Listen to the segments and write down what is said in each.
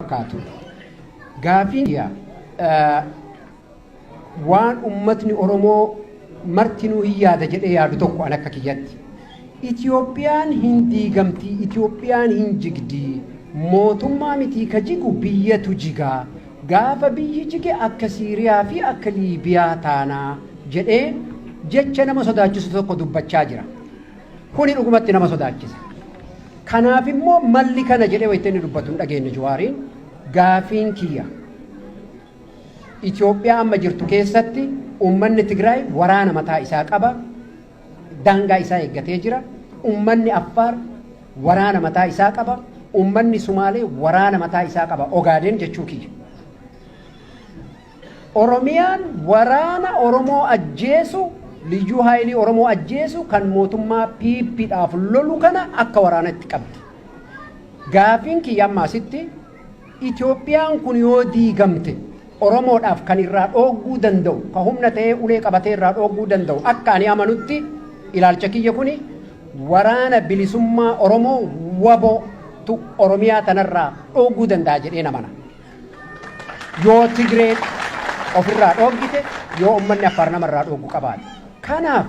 fakkaatu. Gaafiin waan ummatni Oromoo martinuu hin yaada jedhee yaadu tokko an akka kiyyatti. Itiyoophiyaan hin diigamti, Itiyoophiyaan hin jigdi, mootummaa mitii ka jigu biyyatu jigaa. Gaafa biyyi jige akka Siiriyaa fi akka Liibiyaa taanaa jedhee jecha nama sodaachisu tokko dubbachaa jira. Kuni dhugumatti nama sodaachisa. Kanaaf immoo malli kana jedhee wayita inni dubbatu hin dhageenye Jawaariin. Gaafiin kiyya. Itoophiyaa amma jirtu keessatti uummanni Tigraay waraana mataa isaa qaba. Daangaa isaa eeggatee jira. Uummanni Affaar waraana mataa isaa qaba. Uummanni Sumaalee waraana mataa isaa qaba. Ogaadeen jechuu kiyya. Oromiyaan waraana Oromoo ajjeesu, liyyuu haayilii Oromoo ajjeesu kan mootummaa PPdhaaf lolu kana akka waraanatti qabdi. Gaafiin kiyya amma asitti, Itoophiyaan kun yoo diigamte Oromoodhaaf kan irraa dhoogguu danda'u, ka humna ta'ee ulee qabatee irraa dhoogguu danda'u, akka ani amanutti ilaalcha kiyya kuni, Waraana Bilisummaa Oromoo WBOtu Oromiyaa tanarraa dhoogguu danda'a jedheen amana. Yoo Tigreen ofirraa dhooggite, yoo uummanni Affaar namarraa dhooggu qabaate. Kanaaf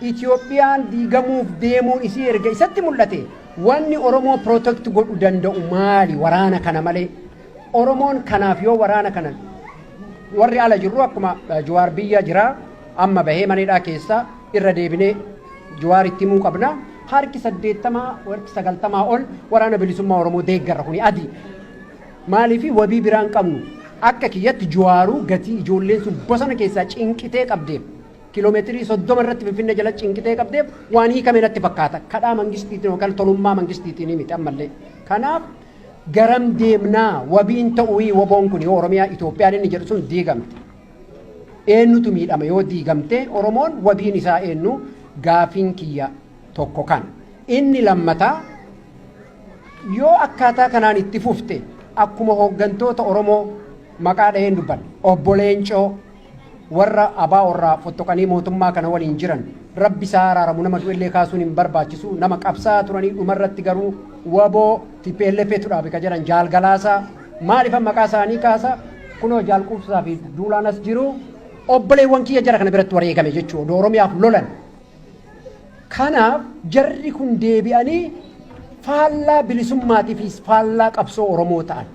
Itoophiyaan diigamuuf deemuun isii erga isatti mul'ate, wanni Oromoo protect godhu danda'u maali waraana kana malee? Oromoon kanaaf yoo waraana kana warri ala jirru, akkuma Jawaar biyya jira, amma bahee maneedhaa keessaa, irra deebinee Jawaar itti himuu qabna. Harki 80, harki 90 ol Waraana Bilisummaa Oromoo deeggarra, kuni adii. Maaliif? Wabii biraan qabnu. Akka kiyyatti Jawaaruu gatii ijoolleen sun bosona keessaa cinqitee qabdeef, kiiloomeetirii 30 irratti Finfinnee jala cinqitee qabdeef waan hiikame natti fakkaata. Kadhaa mangistiitiin yookaan tolummaa mangistiitiin miti ammallee. Kanaaf garam deemnaa? Wabiin ta'uu WBOn kun yoo Oromiyaa Itoophiyaan inni jedhu sun diigamte? Eenyutu miidhama yoo diigamte? Oromoon wabiin isaa eenyu? Gaafiin kiyya tokko kana. Inni lammataa, yoo akkaataa kanaan itti fufte, akkuma hooggantoota Oromoo maqaa dhaheen dubban, obbo Leencoo, warra abaa warraa fottoqanii mootummaa kana waliin jiran, Rabbi isaa araaramu, nama du'ellee kaasuun hin barbaachisu, nama qabsaa turanii dhumarratti garuu WBO TPLF tu dhaabe ka jedhan Jaal Galaasaa, maaliifan maqaa isaanii kaasa? Kunoo Jaal Quubsaa fi Duulaan as jiru, obboleewwan kiyya jara kana biratti wareegame jechuudha Oromiyaaf lolan. Kanaaf jarri kun deebi'anii faallaa bilisummaatii fi faallaa qabsoo Oromoo ta'an.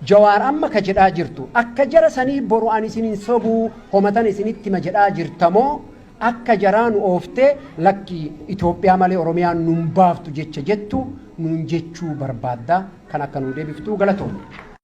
Jawaar amma ka jedhaa jirtu akka jara sanii boru ani isin hin sobuu homatan isinitti hima jedhaa jirtamoo, akka jaraa nu ooftee lakki Itoophiyaa malee Oromiyaan nun baaftu jecha jettu nuun jechuu barbaadda? Kan akka nuu deebiftuu, galatoomne.